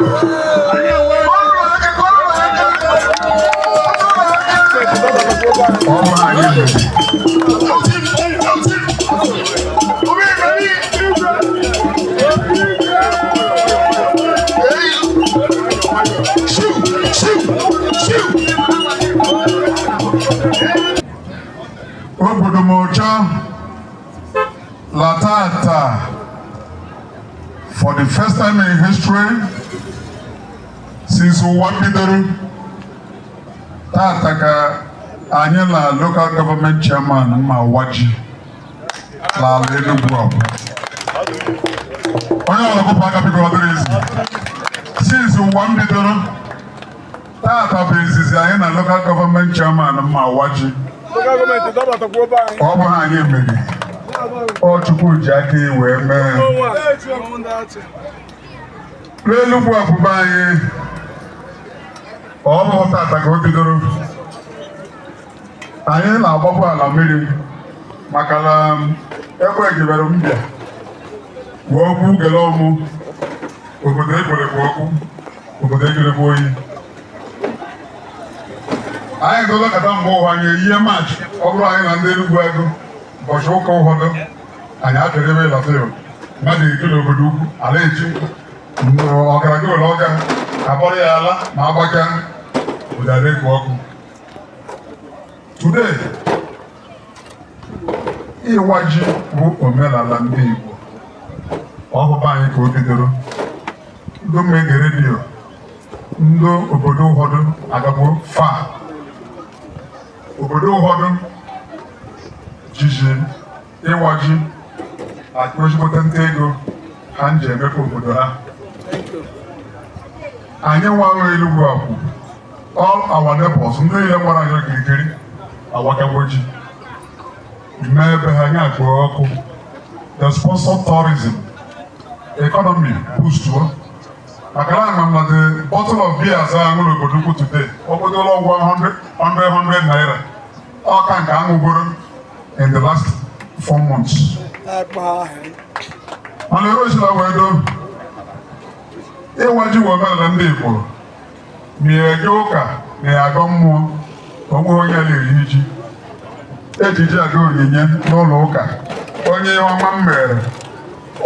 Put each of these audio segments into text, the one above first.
Ọ bụ anyị mere. Obodo m ụcha la tata, for the first time in history since ụwa bidoro, tata ka anyị na local government chairman ma wa ji n'ala Enugu Awgu. Onye ọbụla kụpụ aka, biko. Ọ dịrị izi. Since ụwa m bidoro, tata bụ izizi anyị na local government chairman ma wa ji. Local government dọbatakwuo be anyị. Ọ bụ ha anyị mere. Ọ Chukwu ji aka ya wee mee. N'Enugwu Awgu anyị, ọ bụ tata ka o bidoro. Anyị na-agbakwa ala mmiri maka na egbe ejibere mbịa wee okwu gele ọmụ obodo egwerekwa okwu obodo egerekwa oyi. Anyị dọlakọta mgbe ụwa, anyị eyie march. Ọ bụrụ anyị na ndị Enugwu Agụ, ụbọchị ụka ụfọdụ anyị apịadebe lafio mmadụ eke n'obodo ukwu ala echi ọkara gị were ọka akpọrọ ya ala ma agbaka obodo adịkụ ọkụ. Today, ịwa ji bụ omenala ndị Igbo. Ọhụba anyị ka o bidoro. Ndị mmege redio, ndị obodo ụfọdụ agagbo fa obodo ụfọdụ jiji ịwa ji akpa ezigbote nta ego ha ji emepe obodo ha. Anyị nwaghị Enugwu Awgu, all our neighbors, ndị niile gbara anyị okirikiri, awakagbo ji mee ebe ha nye akpọ ọkụ. The sponsor tourism economy boost o, maka na ama m na the bottle of beer asa aṅụ n'obodo ukwu today, ọ bụdola ụgwọ 100 100 naira, ọka nke aṅụgoro in the last 4 months. Mana erosila wee do ịwa ji wee omenala ndị Igbo. Ma ya eje ụka na ya agọ mmụọ, onweghị onye na-eri ji. Ejiji aga onyinye n'ụlọ ụka, onye ihe ọma m mere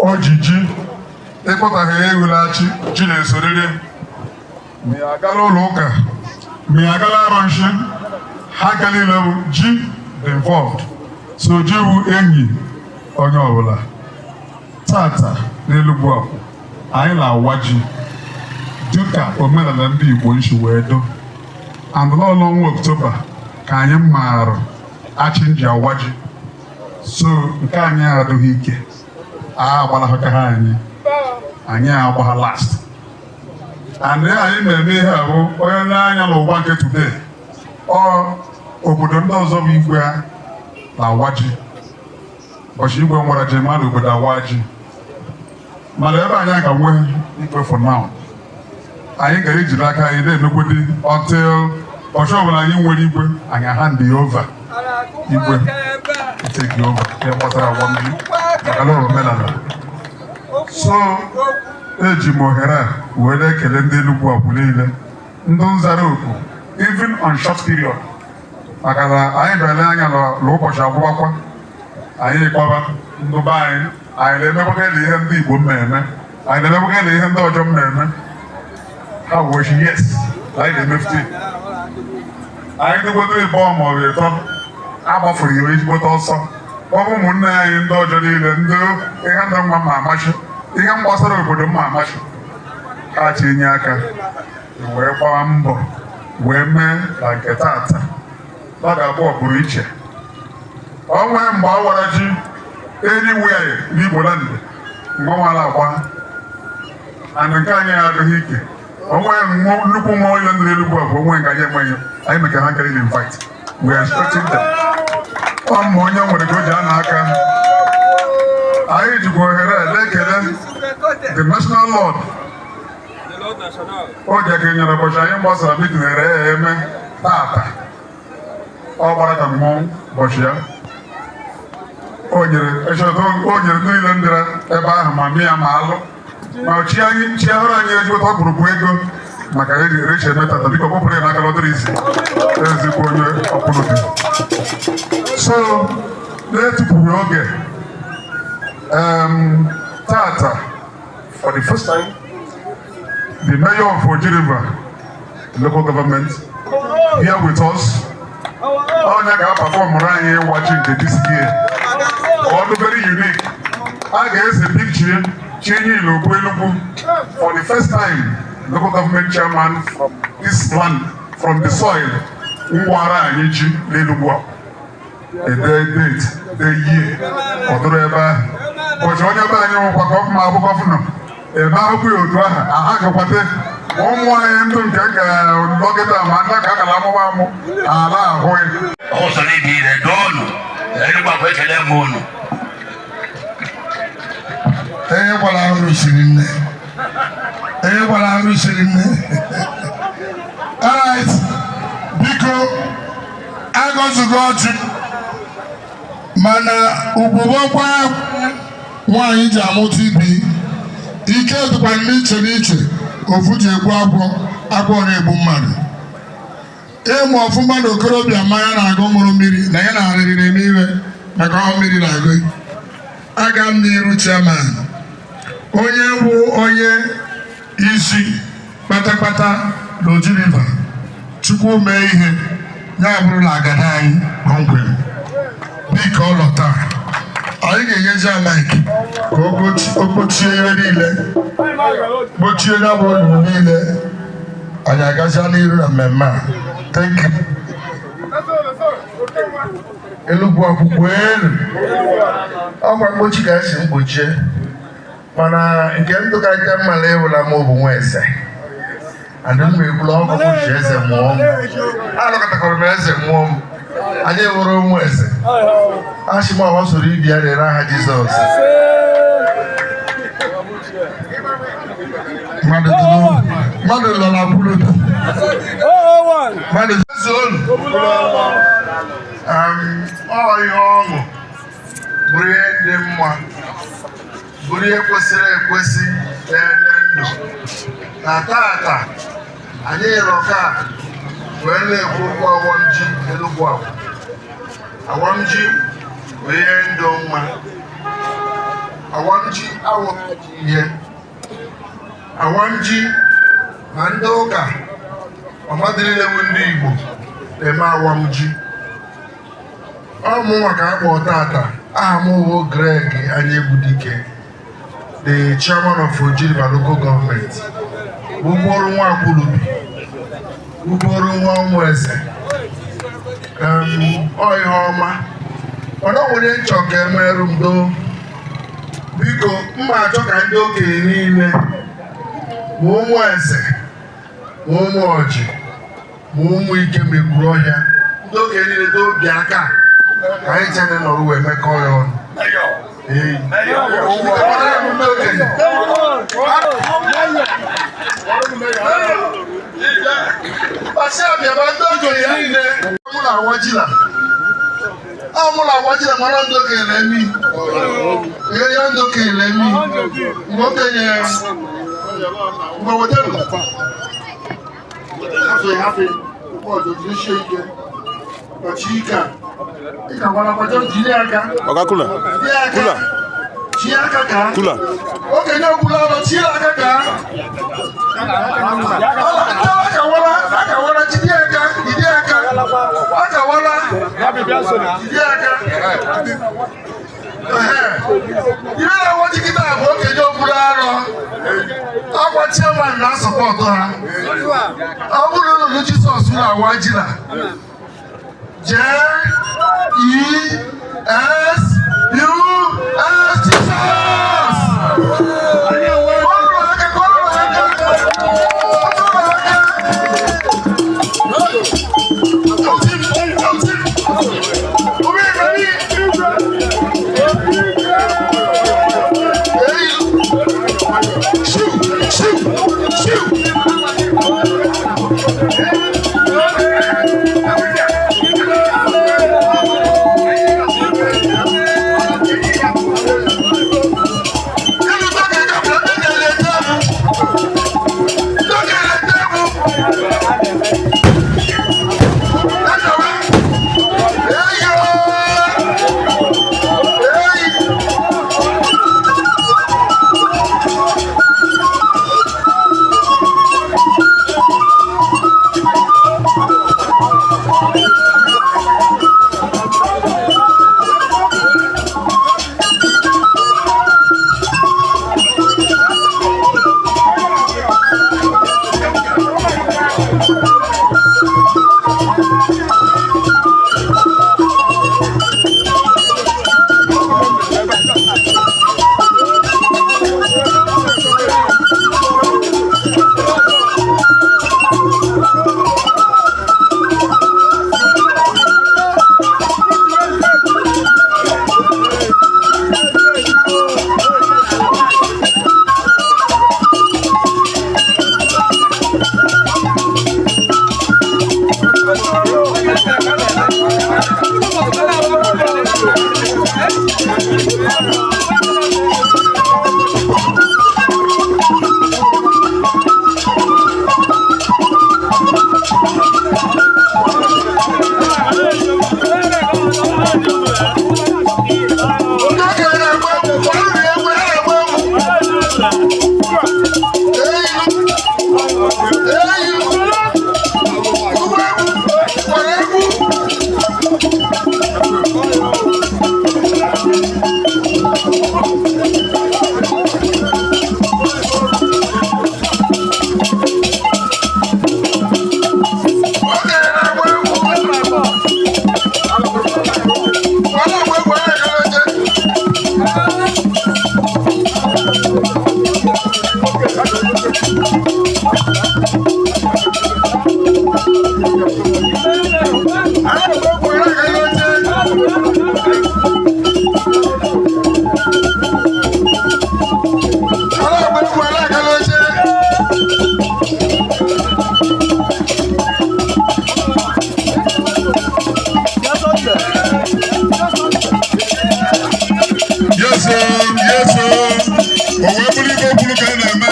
o ji ji ịkpọtaghị ya ewulachi ji na-esoriri. Ma ya agala ụlọ ụka, ma ya agala arọ nshi, ha ka niile bụ ji dị involved. So ji bụ enyi onye ọbụla. Tata n'Enugwu Awgu, anyị na-awa ji dịka omenala ndị Igbo nsi wee do, and n'ọnwa Ọktoba ka anyị maara achị nji awa ji. So nke anyị adịghị ike a agbalahụ ha anyị, anyị agbagha last. And anyị na-eme ihe a bụ onye na-anya n'ụwa nke today, ọ obodo ndị ọzọ bụ igwe ha na-awa ji. Ụbọchị igwe nwere ji mmadụ, obodo awa ji. Mana ebe anyị ga nwee igwe for now, anyị gara ejiri aka anyị na-emekwedi until ụbọchị ọbụla anyị nwere igwe, anyị hand ya over, igwe take over ihe gbasara agwa mmiri, maka na ọ omenala. So eji m ohere a wee na-ekele ndị Enugwu Awgu niile, ndị nzara oku even on short period, maka na anyị bịara anya n'ụbọchị agwụgbakwa anyị kwaba ndụ be anyị. Anyị na-emekwakela ihe ndị Igbo mmemme, anyị na-emekwakela ihe ndị ọjọọ mmemme. Ha wee yes, anyị na-emefute. Anyị dịgodo ịbụọ ma ọ bụ ịtọ agbafuru ya ezigbote ọsọ kpọbụ ụmụnne anyị ndị ọjọọ niile, ndị ihe ndị nwa ma amachi, ihe gbasara obodo mma amachi, ha tinye aka wee gbaa mbọ wee mee na nke tata ọ ga-abụ ọpụrụ iche. O nwee mgbe a wara ji anywhere n'Igbo land, mgbanwala agba and nke anyị adịghị ike. Onwe nnukwu mmọnwụ ile ndị Enugwu bụ onwe nke anyị enweghị. Anyị mekara ha nkere invite, we are expecting them. Ọ ma onye nwere ka o ji ana aka. Anyị jikwa ohere a na-ekele the national lord oge ka nyere ụbọchị anyị gbasara meeting ere ya eme tata. Ọ gbara ka mmọnwụ ụbọchị ya o nyere o nyere ndị niile bịara ebe ahụ ma mịa ma alụ Ma chi anyị chi ahụrụ anyị ezigbote ọkpụrụkpụ ego maka eji eme tata. Biko kpọpụrụ ya n'aka lọdụrụ isi ezigbo onye ọkwụlụbi. So na-etupụghị oge, tata, for the first time, the mayor of Oji River Local Government here with us, onye ga-aperformụrụ anyị ịwa ji nke this year. Ọ dị very unique. A ga-ese picture Chinye Ilobu Enugu for the first time, local government chairman from this land, from the soil, nwara anyị ji n'Enugu a. Ede date, the year, ọ dụrụ ebe ahụ. Ụbọchị onye be anyị nwụkwa ka ọ ma abụ governor, ebe ahụkwa ya otu ahụ, aha gakwate ụmụ anyị ndụ nke ka dọkịta ma ndị ka akara amụma amụ ala ahụ ya. Ọsọ níbi rẹ̀ dọ́ọ̀nù Enugwu Akwụ, ekele m unu. Onye gwara arụ siri nne, onye gwara arụ siri nne. Alright, biko, agọzigo ọjị, mana ugbobokwa nwaanyị ji amụta ibi ike dịkwa n'iche n'iche. Ofu ji egbu agwọ, agwọ na-egbu mmadụ. Ịmụ ọfụma na okorobịa mmanya na-agụ ṅụrụ mmiri na ya na-arịrị na-eme iwe maka ọ mmiri na-agụ. Aga m n'iru chairman, onye bụ onye isi kpatakpata n'Oji River. Chukwu mee ihe ya bụrụla agada anyị kpọmkwem. Biko, ọ lọta, anyị ga-enyezi ya mic ka o kpochie ihe niile, kpochie ya bụ olulu niile. Anyị agazia n'iru na mmemme a. Thank you. Enugwu akwụkwọ elu ọkwa mkpochi ka esi mkpochie, mana nke ndụ ka nke mmala ewula m bụ nwa eze adị m ekwula ọkụ ji eze mụọ m, alụkọtakwara m eze mụọ m. Anyị ewere ụmụ eze achị m ọwa soro ibi ya rere aha Jizọs. Mmadụ dị n'ụlọ, mmadụ nọ na kwuludo, mmadụ Zonu. Ọ ihe ọṅụ, bụrụ ihe dị mma, bụrụ ihe kwesịrị ekwesị na-enye ndụ na tata anyị rọka wee na-ekwu okwu awamji Enugwu Akwụ. Awamji bụ ihe ndụ mma. Awamji awụghị ihe awamji na ndị ụka ọmadịrịlewu. Ndị Igbo na-eme awamji. Ọ mụnwa ka a kpọọ tata. Aha m bụ Greg Anyaegbudike, the chairman of Oji River Local Government, bụbụrụ nwa Akwulubi, bụbụrụ nwa ụmụ eze. Ọ ihe ọma, mana ọ nwere nchọ ka emerụ m doo. Biko, mma achọ ka ndị okenye niile, ma ụmụ eze, ma ụmụ ọjị, ma ụmụ ike megburu ọhịa, ndị okenye niile doo obi aka ka anyị chere nọrọ wee mekọọ ya ọnụ. Ee. Ndị okenye. Ọsị abịaba ndị okenye niile. Mụ na awajila. Ọ mụ na awajila, mara ndị okenye na-emi. Ihe ya ndị okenye na-emi. Mgbe okenye mgbe wetara. Hafe hafe. Ụbọchị jisie ike. Ọchị ike a. Ị ka gwara kwado jiri aka. Ọga kula. Jiri aka. Kula. Chie aka ka. Kula. Okenye okwula ọnụ, chie aka ka. Akawala, akawala, jide aka, jide aka. Akawala, jide aka. Ehe. Ihe na-awa jikịta bụ okenye okwula arọ. Akwa chairman na-asupport ha. Ọ bụrụ na unu Jizọs na-awa ji na J E S U S, Jizọs. Kụọrọ aka, kụọrọ aka. Kụọrọ aka. Oti, oti. Omi, omi. Hey. Shoo, shoo, shoo. Ịlụta ka ị ga-abịa, ndị na-eleta. Ala na-agba egwu ala aga n'oche. Ala na-agba egwu ala aga n'oche. Yes, sir. Yes, sir. O wee bụrụ ibe kwuru ka a na-eme.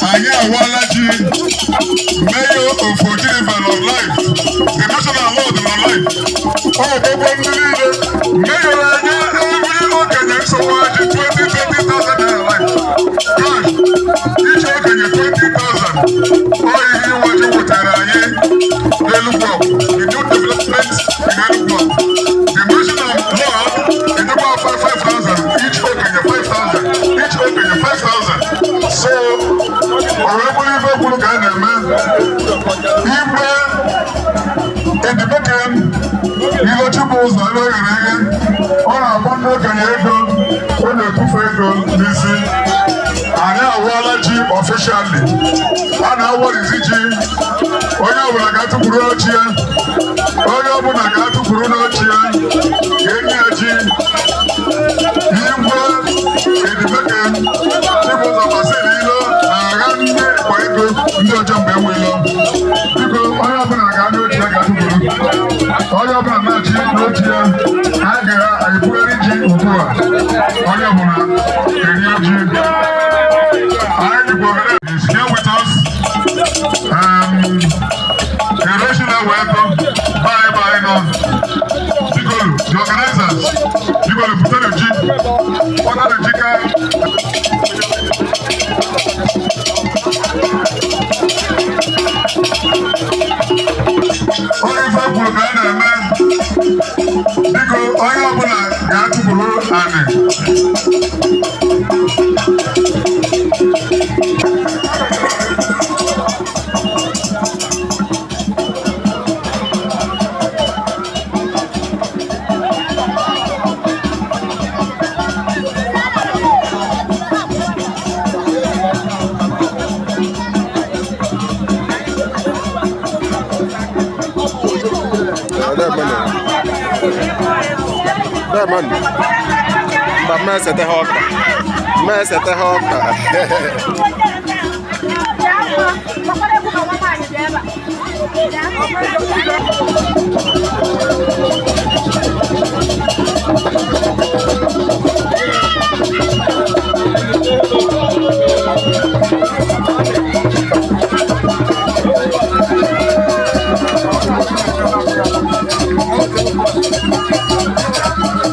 Anyị awala ji. Mayor of Oji River nọ live. The national lord nọ live. Ọ gbogbo ndị niile. Mayor na-enye every okenye nsogbu ji 20 20,000 naira live. Cash. Each okenye 20,000. Ọ ihe ịwa ji wetara anyị n'Enugu. The new development in Enugu. The national lord enyekwa 5,000. Each okenye 5,000. Each okenye 5,000. So, o wee bụrụ ife kwuru ka a na-eme. Igwe Edibeke Ilochukwu ụzọ ebe ghere eghe, ọ na-akpọ ndị okenye ego, ọ na-ebufe ego n'isi. Anyị awụọla ji officially. A na-awọrizi ji. Onye ọbụla ga-atụpụrụ ochi ya. Onye ọbụla ga-atụpụrụ n'ochi ya. Ka enye ya ji. Igwe Edibeke Chibụzọ Basil Ilo na-agha ndị ịkwa ego ndị ọjọọ mgbe enwe ilo. Biko, onye ọbụla ga n'ochi ya ga-atụpụrụ. Onye ọbụla na-achị n'ochi ya, a ga-ebugharị ji ugbu a. Onye ọbụla erie ji. Anyị dịkwa ohere is here with us. Erosion wee bye bye nọ. Biko, the organizers, biko, pụtara ji. Pụtara ji ka onye ife kwuru ka a na-eme. Biko, onye ọbụla ga-atụpụrụ anị. Diamond. Mba, mma esete ha ọka. Mma esete ha ọka.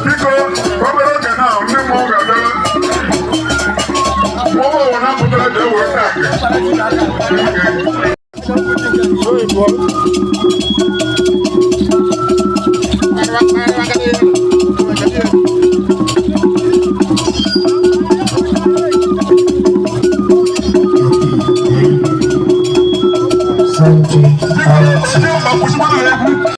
Biko, obere oge na ndị mmụọ ga-abịa. Mmụọ ọbụla pụtara ga-ewe taakị.